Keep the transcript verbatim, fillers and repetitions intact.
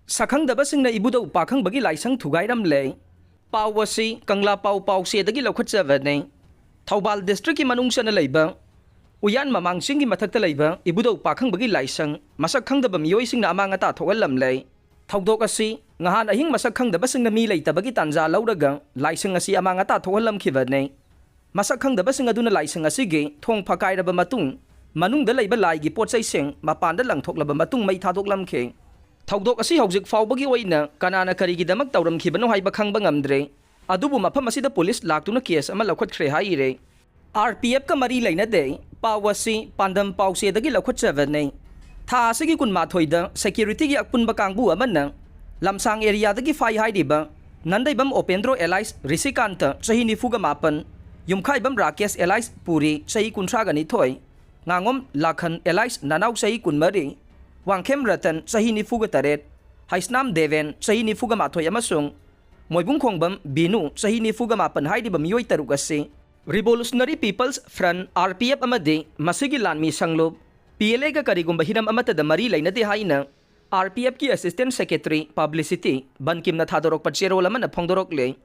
ꯁꯛꯈꯪꯗꯕꯁꯤꯡꯅ ꯏꯕꯨꯙꯧ ꯄꯥꯈꯪꯕꯒꯤ ꯂꯥꯏꯁꯪ ꯊꯨꯒꯥꯏꯔꯝꯂꯦ꯫ ꯄꯥꯎ ꯑꯁꯤ ꯀꯪꯂꯥ ꯄꯥꯎ ꯄꯥꯎꯆꯦꯗꯒꯤ ꯂꯧꯈꯠꯆꯕꯅꯤ꯫ ꯊꯧꯕꯥꯜ districtꯀꯤ ꯃꯅꯨꯡ ꯆꯟꯅ ꯂꯩꯕ ꯎꯌꯥꯟ ꯃꯃꯥꯡ ꯆꯤꯡꯒꯤ ꯃꯊꯛꯇ ꯂꯩꯕ ꯏꯕꯨꯙꯧ ꯄꯥꯈꯪꯕꯒꯤ ꯂꯥꯏꯁꯪ ꯃꯁꯛ ꯈꯪꯗꯕ ꯃꯤꯑꯣꯏꯁꯤꯡꯅ ꯑꯃꯥꯡ ꯑꯇꯥ ꯊꯣꯛꯍꯜꯂꯝꯂꯦ꯫ ꯊꯧꯗꯣꯛ ꯑꯁꯤ ꯉꯍꯥꯟ ꯑꯍꯤꯡ ꯃꯁꯛ ꯈꯪꯗꯕꯁꯤꯡꯅ ꯃꯤ ꯂꯩꯇꯕꯒꯤ ꯇꯥꯟꯖꯥ ꯂꯧꯔꯒ ꯂꯥꯏꯁꯪ ꯑꯁꯤ ꯑꯃꯥꯡ ꯑꯇꯥ ꯊꯣꯛꯍꯜꯂꯝꯈꯤꯕꯅꯤ꯫ ꯃꯁꯛ ꯈꯪꯗꯕꯁꯤꯡ ꯑꯗꯨꯅ ꯂꯥꯏꯁꯪ ꯑꯁꯤꯒꯤ ꯊꯣꯡ ꯐꯛꯀꯥꯏꯔꯕ ꯃꯇꯨꯡ, ꯃꯅꯨꯡꯗ ꯂꯩꯕ ꯂꯥꯏꯒꯤ ꯄꯣꯠ ꯆꯩꯁꯤꯡ ꯃꯄꯥꯟꯗ ꯂꯪꯊꯣꯛꯂꯕ ꯃꯇꯨꯡ ꯃꯩ ꯊꯥꯗꯣꯛꯂꯝꯈꯤ꯫ ꯊꯧꯗꯣꯛ ꯑꯁꯤ ꯍꯧꯖꯤꯛ ꯐꯥꯎꯕꯒꯤ ꯑꯣꯏꯅ ꯀꯅꯥꯅ ꯀꯔꯤꯒꯤꯗꯃꯛ ꯇꯧꯔꯝꯈꯤꯕꯅꯣ ꯍꯥꯏꯕ ꯈꯪꯕ ꯉꯝꯗ꯭ꯔꯦ꯫ ꯑꯗꯨꯕꯨ ꯃꯐꯝ ꯑꯁꯤꯗ ꯄꯨꯂꯤꯁ ꯂꯥꯛꯇꯨꯅ ꯀꯦꯁ ꯑꯃ ꯂꯧꯈꯠꯈ꯭ꯔꯦ ꯍꯥꯏꯔꯤ꯫ RPFꯀ ꯃꯔꯤ ꯂꯩꯅꯗꯦ꯫ ꯄꯥꯎ ꯑꯁꯤ ꯄꯥꯟꯗꯝ ꯄꯥꯎꯆꯦꯗꯒꯤ ꯂꯧꯈꯠꯆꯕꯅꯤ꯫ ꯊꯥ ꯑꯁꯤꯒꯤ ꯀꯨꯟꯃꯥꯊꯣꯏꯗ securityꯒꯤ ꯑꯄꯨꯟꯕ ꯀꯥꯡꯕꯨ ꯑꯃꯅ ꯂꯝꯁꯥꯡ areaꯗꯒꯤ ꯐꯥꯏ ꯍꯥꯏꯔꯤꯕ ꯅꯟꯗꯩꯕꯝ ꯑꯣꯄꯦꯟꯗ꯭ꯔꯣ alias ꯔꯤꯁꯤꯀꯥꯟꯇ, ꯆꯍꯤ ꯅꯤꯐꯨꯒ ꯃꯥꯄꯟ, ꯌꯨꯝꯈꯥꯏꯕꯝ ꯔꯥꯀꯦꯁ alias ꯄꯨꯔꯤ, ꯆꯍꯤ ꯀꯨꯟꯊ꯭ꯔꯥꯒ ꯅꯤꯊꯣꯏ, ꯉꯥꯉꯣꯝ ꯂꯥꯈꯟ alias ꯅꯅꯥꯎ, ꯆꯍꯤ ꯀꯨꯟꯃꯔꯤ, ꯋꯥꯡꯈꯦꯝ ꯔꯇꯟ, ꯆꯍꯤ ꯅꯤꯐꯨꯒ ꯇꯔꯦꯠ, ꯍꯩꯁꯅꯥꯝ ꯗꯦꯕꯦꯟ, ꯆꯍꯤ ꯅꯤꯐꯨꯒ ꯃꯥꯊꯣꯏ, ꯑꯃꯁꯨꯡ ꯃꯣꯏꯕꯨꯡ ꯈꯣꯡꯕꯝ ꯕꯤꯅꯨ, ꯆꯍꯤ ꯅꯤꯐꯨꯒ ꯃꯥꯄꯟ ꯍꯥꯏꯔꯤꯕ ꯃꯤꯑꯣꯏ ꯇꯔꯨꯛ ꯑꯁꯤ Revolutionary People's Front, RPF, ꯑꯃꯗꯤ ꯃꯁꯤꯒꯤ ꯂꯥꯟꯃꯤ ꯁꯪꯂꯨꯞ PLAꯒ ꯀꯔꯤꯒꯨꯝꯕ ꯍꯤꯔꯝ ꯑꯃꯠꯇꯗ ꯃꯔꯤ ꯂꯩꯅꯗꯦ ꯍꯥꯏꯅ RPFꯀꯤ Assistant Secretary Publicity ꯕꯟꯀꯤꯝꯅ ꯊꯥꯗꯣꯔꯛꯄ ꯆꯦꯔꯣꯜ ꯑꯃꯅ ꯐꯣꯡꯗꯣꯔꯛꯂꯦ꯫